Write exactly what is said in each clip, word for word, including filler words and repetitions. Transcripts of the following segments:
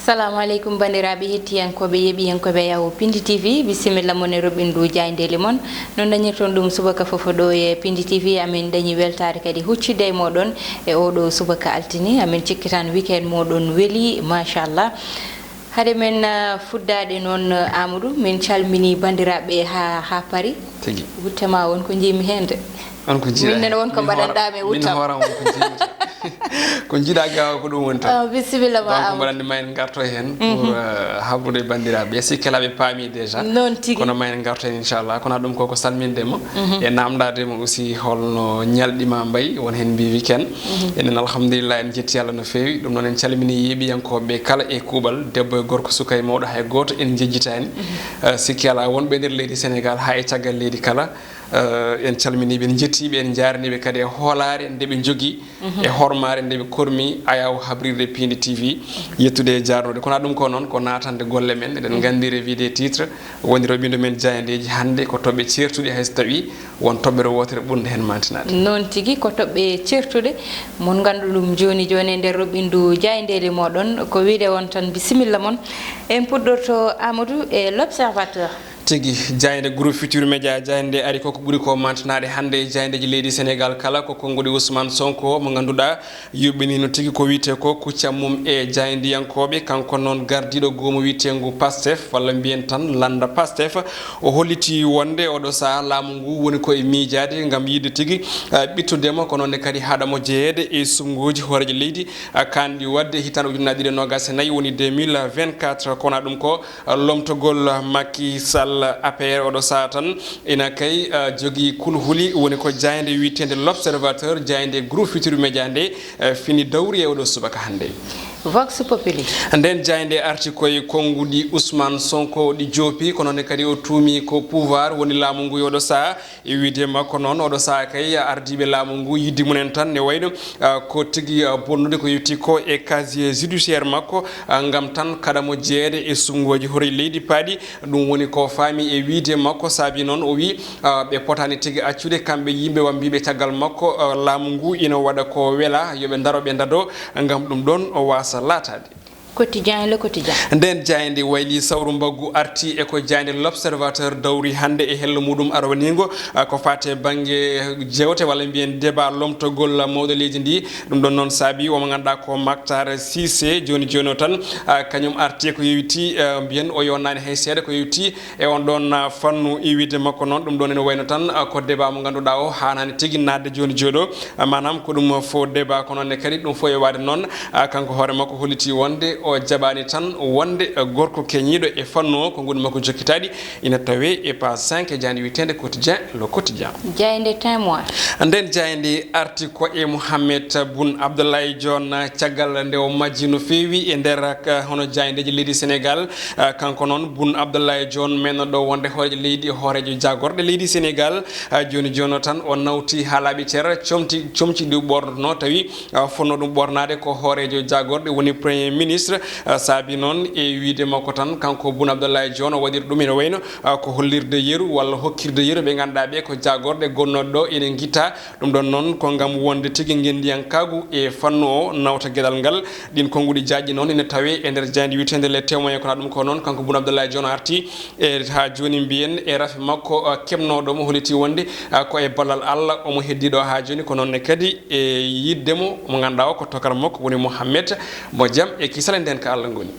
Salamu aleykum, banndiraaɓe hettiyankooɓe, yeeɓiyankooɓe Yawo Pindi T V, bisimilla mon e roɓɓindu jaayndeeli mon. No dañirton ɗum subaka fof ɗo e Pindi T V, amin dañi weltaare kadi huccude e mooɗon e oɗo subaka altini. Amin cikkitan weekend mooɗon weli, machallah. Hade men, ah, fuddaade noon, ah, Amadou, min calmini banndiraaɓe haa, haa Paris. Tigi. Wutte ma won ko njiimi heen de. On ko jiiɗa. Min nene won ko mbaɗanɗaa mi wutte am. Min hoore am won ko njiimi. Ko jiiɗa gawa ko ɗum woni tan. Ah, bisimilla ma, donc Amadou. Mbaɗanɗe ma en ngarto heen pour, euh, habbude banndiraaɓe. Sikkela ɓe paami déjà. Noon tigi. Kono ma en ngarto heen inchallah. Kono ɗum ko, ko salminde ma. Mhm. E namdaade ma aussi holno ñalɗi ma mbayi, won heen mbi weekend. Mhm. Enen alhamdulillah en jetti Allah no feewi. Ɗum noon en calmini yeeɓiyankooɓe kala e kuuɓal, debbo e gorko, suka e mawɗo, hay gooto en jejjitaani. Mhm. Euh, sikki alaa wonɓe nder leydi Sénégal haa e caggal leydi kala. Eh, en calminiiɓe, en njettiiɓe, en njaarniiɓe kadi e hoolaare nde ɓe njogii, mhm, e hormaare nde ɓe kormi Ayaw habrirde Piindi T V, yettude e jaarnude. Kono ɗum ko noon, ko naatande golle men. Eɗen, mhm, nganndi revue des titres, woni roɓɓindo men jaayndeeji hannde ko toɓɓe ceertuɗe, hay so tawii won toɓɓere wootere ɓurde heen maantinaade. Noon tigi, ko toɓɓe ceertuɗe, mon nganndu ɗum jooni jooni e nder roɓɓindu jaayndeeli mooɗon. Ko wiide on tan, bisimilla mon. En puɗɗorto, Amadou, e L'Observateur. Tigi, jaaynde Groupe Futurs Médias, jaaynde ari ko, ko ɓuri ko mantanaade hannde e jaayndeeji leydi Sénégal kala, ko konnguɗi Ousmane Sonko mo ngannduɗaa yuɓɓiniino tigi ko wiyetee ko kuccam mum e jaayndiyankooɓe. Kanko noon gardiiɗo goomu wiyeteengu Pastef, walla mbiyen tan lannda Pastef, o hollitii wonde oɗo sahaa laamu ngu woni ko e miijaade ngam yiɗde tigi, eh, ɓittude mo, kono ne kadi haɗa mo jeyeede e suɓngooji hooreejo leydi, eh, kaanɗi waɗde hitaande ujunnaje ɗiɗi e noogas e nayi, woni deux mille vingt-quatre. Kono ɗum ko lomtogol Macky Sall, A P R, oɗo sahaa tan ina kay, eh, jogii kulhuli, woni ko jaaynde wiyeteende L'Observateur, jaaynde Groupe Futurs Médias nde, eh, fini dawri e oɗo subaka hannde. Vox Populi. Nden jaaynde arti koye konnguɗi Ousmane Sonko ɗi joopi, kono ne kadi o tuumi ko pouvoir woni laamu ngu e oɗo sahaa. E wiide makko noon, oɗo sahaa kay, ardiiɓe laamu ngu, yiɗde mumen tan ne wayno, ah, ko tigi, ah, bonnude ko yowti ko e casier judiciaire makko, ah, ngam tan kaɗa mo jeyeede e suɓngooji hooreejo leydi paaɗi. Ɗum woni ko faami e wiide makko, saabi noon o wi, ah, ɓe potaani tigi accude kamɓe yimɓe wambiiɓe caggal makko, ah, laamu ngu ina waɗa ko wela, yo ɓe ndaro, ɓe ndado, ngam ɗum ɗoon o waasa laataade. Quotidien, Le Quotidien. Nden jaaynde wayli sawru mbaggu arti e ko jaaynde L'Observateur dawri hannde e hello muɗum arwaniingo, ah, ko faati e bannge jeewte walla mbiyen débat lomtogol mawɗo leydi ndi. Ɗum ɗoon noon saabi omo ngannduɗaa ko Mactar Cissé, jooni jooni o tan, ah, kañum arti e ko yowiti, ah, mbiyen o yonnaani hay seeɗa ko yowiti e on ɗoon, ah, fannu. E wiide makko noon, ɗum ɗoon ene wayno tan, ah, ko débat mo ngannduɗaa o haanaani tigi naatde jooni jooni o. Ah, maanaam ko ɗum faux débat, kono ne kadi ɗum fof e waade noon, ah, kanko hoore makko hollitii wonde o jaɓaani tan wonde, ah, gorko keñiiɗo e fannu o, ko ngoni makko jokkitaaɗi ina tawee e page cinq e jaaynde wiyeteende Quotidien, Le Quotidien. Jaaynde Témoin. Nden jaaynde arti ko e Mohamed Boun Abdallah Dionne, caggal nde o majji no feewi e nder, ah, hono jaayndeeji leydi Sénégal. Ah, kanko noon, Boun Abdallah Dionne, mennoɗo wonde hooreejo leydi, hooreejo jaagorɗe leydi Sénégal, ah, jooni jooni o tan o nawti haa laaɓi cer, comti, comci ɗi ɓoornotonoo, tawi, ah, fotnoo ɗum ɓoornaade ko hooreejo jaagorɗe, woni Premier Ministre. Ah, saabi noon e wiide makko tan, kanko Boun Abdallah Dionne o waɗiri ɗum ene wayno, ah, ko hollirde yeru walla hokkirde yeru ɓe ngannduɗaa ɓe ko jaagorɗe gonnooɗe ɗo ene ngitta. Ɗum ɗoon noon ko ngam wonde tigi ngenndiyankaagu e fannu o nawta geɗal ngal. Ɗiin konnguɗi jaajɗi noon ina tawee e nder jaaynde wiyeteende Les Témoins. Kono ɗum ko noon, kanko Boun Abdallah Dionne arti e haa jooni mbiyen e rafi makko, ah, keɓnooɗo mo, hollitii wonde, ah, ko e ballal Allah omo heddii ɗo haa jooni. Ko noon ne kadi e yiɗde mo, mo ngannduɗaa o ko tokara makko woni Mohamed, mo jam e kisal e ndeenka Allah ngoni.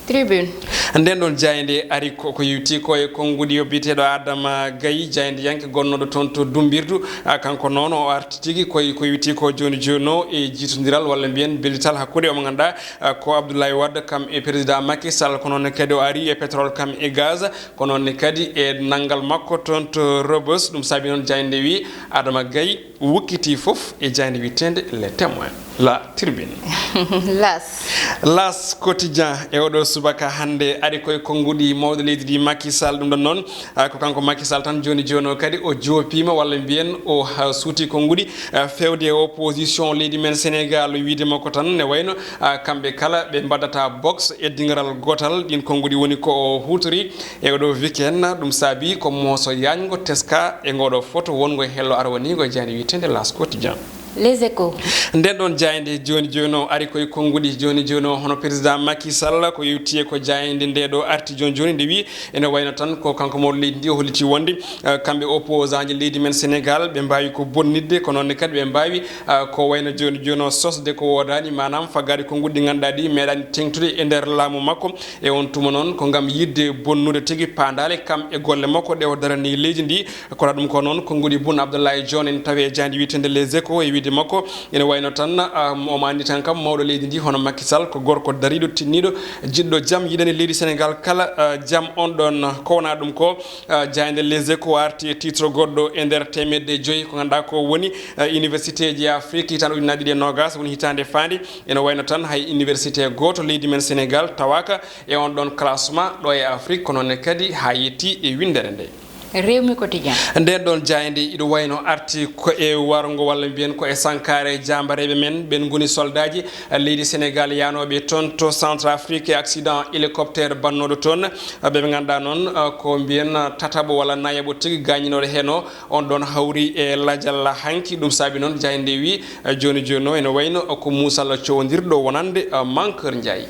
Tribune. Nden ɗoon jaaynde ari ko, ko yowti ko e konnguɗi o biyeteeɗo Adama Gaye, jaayndiyanke gonnooɗo toon to Dumbirdu. Ah, kanko noon o arti tigi koye ko yowti ko jooni jooni o e jiitondiral walla mbiyen bellital hakkunde omo ngannduɗaa, ah, ko Abdoulaye Wade kam e président Macky Sall, ko noon ne kadi o ari e pétrole kam e gaz, ko noon ne kadi e nanngal makko toon to Rebeuss. Ɗum saabi noon jaaynde wi Adama Gaye wukkitii fof e jaaynde wiyeteende Les Témoins, La Tribune. L'As. L'As Quotidien e oɗo subaka hannde ari koye konnguɗi mawɗo leydi ndi Macky Sall. Ɗum ɗoon noon, ah, ko kanko Macky Sall tan jooni jooni o kadi o joopiima walla mbiyen o, ah, suuti konnguɗi, ah, feewde e opposition leydi men Sénégal, wiide makko tan ne wayno, ah, kamɓe kala ɓe mbaɗata box e dingiral gootal. Ɗiin konnguɗi woni ko o huutori e oɗo weekend. Ɗum saabi ko mooso yaañngo teska e ngoɗo foto wonngo e hello arwaniingo e jaaynde wiyeteende L'As Quotidien. Les Échos. Nden ɗon jaaynde jooni jooni o ari koye konnguɗi jooni jooni o, hono président Macky Sall ko yewti e ko jaaynde nde ɗo arti jooni jooni, nde wi ene wayno tan ko kanko mawɗo leydi ndi o holliti wonde, eh, kamɓe opposant ji leydi men Sénégal ɓe mbaawi ko bonnitde, ko noon ne kadi ɓe mbaawi, eh, ko wayno jooni jooni o sosde ko woodaani, maanaam faggaade konnguɗi ɗi ngannduɗaa ɗi meeɗaani teŋtude e nder laamu makko. E on tuma noon ko ngam yiɗde bonnude tigi paandaale kam e golle makko ɗe o darani leydi ndi. Kono ɗum ko noon konnguɗi Boun Abdallah Dionne ene tawi e jaaynde wiyeteende Les Échos e wiide makko ene wayno tan, ah, omo anndi tan kam mawɗo leydi ndi hono Macky Sall ko gorko dariiɗo, tinniiɗo, jiɗɗo jam, yiɗani leydi Sénégal kala, ah, jam. On ɗon ko wonaa ɗum ko, ah, jaaynde Les Échos arti e titre goɗɗo e nder teemedde joyi ko ngannduɗaa ko woni, ah, université ji Afrique hitaande ujunnaji ɗiɗi e noogas woni hitaande faande. Ene wayno tan hay université gooto leydi men Sénégal tawaaka e on ɗon classement ɗo e Afrique, kono ne kadi haa yetti e winndere nde. Rewmi Quotidien. Nden ɗon jaaynde iɗo wayno arti ko e warngo walla mbiyen ko e sankaare jaambareeɓe men, ɓen ngoni soldaaji leydi Sénégal yaanooɓe toon to Centrafrique e accident hélicoptère bannooɗo toon. Ɓe ɓe ngannduɗaa noon, ko mbiyen tataɓo walla nayaɓo tigi gaañinooɗo heen o, on ɗon hawri e lajal hanki. Ɗum saabi noon jaaynde wi, jooni jooni o ene wayno ko muusal cowndirɗo wonande, Mankeur Ndiaye.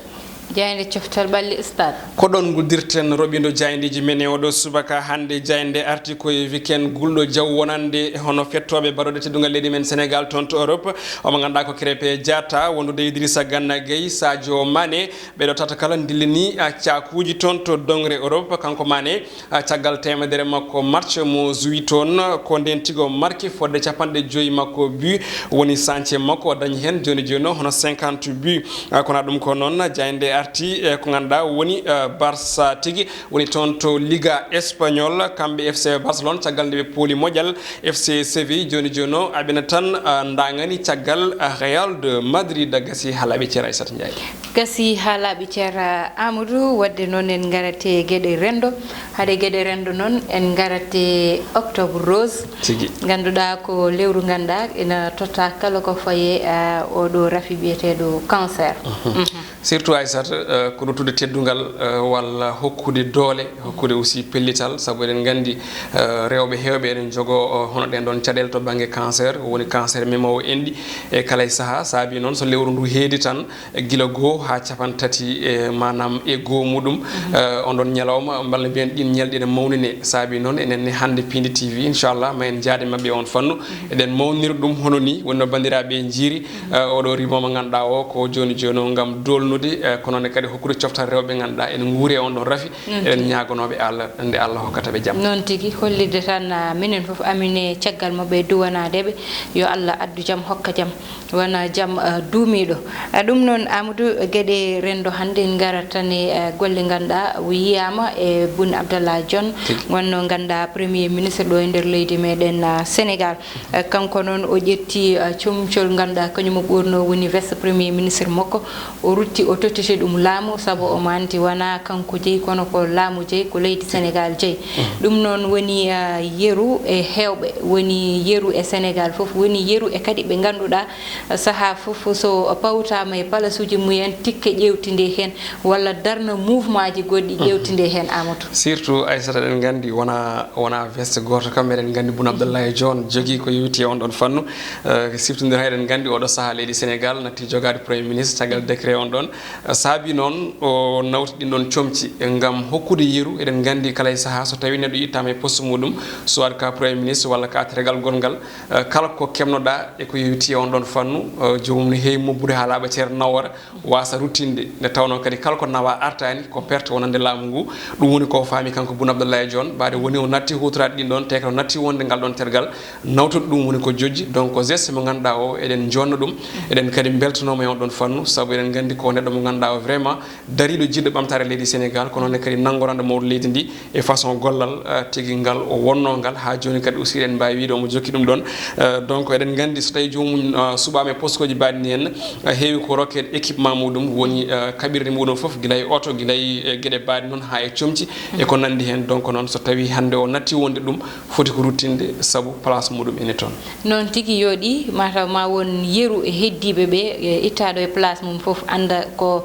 Jaaynde coftal ɓalli stade. Ko ɗon nguddirten roɓindo jaayndeeji men e oɗo subaka hannde. Jaaynde arti ko e weekend gulɗo jaw wonande hono fettooɓe baɗooɗe teddungal leydi men Sénégal toon to Europe. Omo ngannduɗaa ko Krépin Diatta, wondude e Idrissa Gana Gueye, Sadio Mané. Ɓeɗo tata kala ndillini, a, caakuuji toon to dongre Europe. Kanko Mané, a, caggal teemedere makko match mo zuwi toon, ko nden tigo marki fodde capanɗe joyi makko but woni sance makko o dañi heen jooni jooni o hono cinquante but. A, kono ɗum ko noon jaaynde arti, e, ko ngannduɗaa woni, e, Barça tigi woni toon to Liga Espagnol, kamɓe F C Barcelone caggal nde ɓe pooli moƴƴal F C Séville jooni jooni o aɓina tan, a, ndaŋani caggal, a, Real de Madrid gasi haa laaɓi ceer Aissata Ndiaye. Gasi haa laaɓi ceer, a, Amadou, wadde noon en ngarate geɗe renndo. Hade geɗe renndo noon en ngarate Octobre Rose. Tigi. Ngannduɗaa ko lewru ngannduɗaa ina totta kala ko faye, a, oɗo rafi biyeteeɗo cancer. Mhm. Mhm. Surtout Aissata, eh, ko ruttude teddungal, eh, walla hokkude doole, hokkude aussi pellital, sabu eɗen nganndi, eh, rewɓe heewɓe eɗen njogoo, eh, hono ɗen ɗon caɗeele to bannge cancer, woni cancer memoowo enɗi e kala e sahaa. Saabi noon so lewru ndu heedi tan, eh, gila goo haa capantati, eh, maanaam e goo muɗum, eh, on ɗon ñalawma, mballa mbiyen ɗin ñalɗi ene mawnine. Saabi noon enen ne hannde Piindi T V, inchallah, ma en njaade maɓɓe on fannu. Eɗen mawnira ɗum hono ni, woni no banndiraaɓe njiiri, eh, oɗo rimo mo ngannduɗaa o ko jooni jooni o ngam doolnude, eh, ko noon ne kadi hokkude coftal rewɓe ngannduɗaa ene nguuri e on ɗon rafi. Noon tigi. Eɗen ñaagonooɓe Allah, nde Allah hokkata ɓe jam. Noon tigi, hollirde tan, ah, minen fof amin e caggal maɓɓe duwanaade ɓe, yo Allah addu jam, hokka jam, wona jam, ah, duumiiɗo. Ah, ɗum noon, Amadou, geɗe renndo hannde en ngarat tan e, ah, golle ngannduɗaa o yiyaama e Boun Abdallah Dionne, tigi, wonno ngannduɗaa Premier Ministre ɗo e nder leydi meɗen, ah, Sénégal. Eh, kanko noon o ƴetti, eh, comcol ngannduɗaa kañum o ɓoorno woni veste Premier Ministre makko. O rutti o tottiti ɗum laamu sabu o manti wona kanko jeyi kono ko laamu jeyi, ko leydi Sénégal jeyi. Mhm. Ɗum noon woni, eh, yeru e heewɓe, woni yeru e Sénégal fof, woni yeru e kadi ɓe ngannduɗaa, eh, sahaa fof so pawtaama e palasuuji mumen tikke ƴeewtinde heen walla darna mouvement ji goɗɗi, mhm, ƴeewtinde heen Amadou. Surtout Aissata eɗen nganndi wona wona veste gooto kam, eɗen nganndi Boun Abdallah Dionne jogii ko yowiti e on ɗon fannu. Eh, siftondir hay eɗen nganndi oɗo sahaa leydi Sénégal natti jogaade Premier Ministre caggal décret on ɗon. Eh, saabi noon o nawti ɗin ɗon comci ngam hokkude yeru. Eɗen nganndi kala e sahaa so tawii neɗɗo ittaama e poste muɗum, soit ka Premier Ministre walla ka tergal gongal, eh, kala ko keɓnoɗaa e ko yowiti e on ɗon fannu, eh, joomum ne heewi mobbude haa laaɓa ceer nawora. Waasa ruttinde, nde tawnoo kadi kala ko nawaa artaani, ko perte wonande laamu ngu. Ɗum woni ko o faami kanko Boun Abdallah Dionne, mbaade woni o natti huutoraade ɗin ɗon, te kadi o natti wonde ngal ɗon tergal, nawtude ɗum woni ko jojji. Donc, ko geste mo ngannduɗaa o, eɗen joonna ɗum, eɗen kadi mbeltanooma e on ɗon fannu, sabu eɗen nganndi ko neɗɗo mo ngannduɗaa o vraiment dariiɗo jiɗɗo ɓamtaare leydi Sénégal, ko noon ne kadi nanngoranɗo mawɗo leydi ndi, e façon gollal, eh, tigi ngal o wonnoo ngal. Haa jooni kadi aussi eɗen mbaawi wiyde omo jokki ɗum ɗoon. Eh, donc eɗen nganndi so tawii joomum, eh, suɓaama e poste uji mbaɗi heen, eh, heewi ko rokkede équipement muɗum, woni, eh, kaɓirɗe muɗum fof, gila e oto, gila e, eh, geɗe mbaɗi noon haa e comci e ko nanndi heen. Donc noon so tawii hannde o natti wonde ɗum, foti ko ruttinde sabu place muɗum ene toon. Noon tigi yooɗi, mataw ma won yeru e heddiiɓe ɓe, e ittaaɗo e place mum fof annda ko,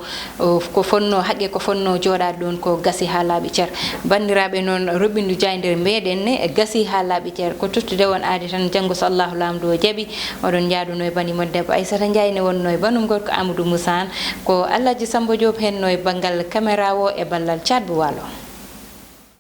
ko fonnoo, haqqe ko fonnoo jooɗaade ɗoon ko gasi haa laaɓi cer. Banndiraaɓe, noon roɓɓindu jaayndeere meeɗen ne gasi haa laaɓi cer. Ko tottude on aadi tan, janngo so Allahu Laamɗo jaɓi, oɗon njaaduno e banndi mon debbo Aissata Ndiaye, ne wonnoo e banndum gorko Amadou Moussa Anne. Ko Alhaji Samba Diop hennoo e banngal caméra o e ballal Thiat Bou Walo.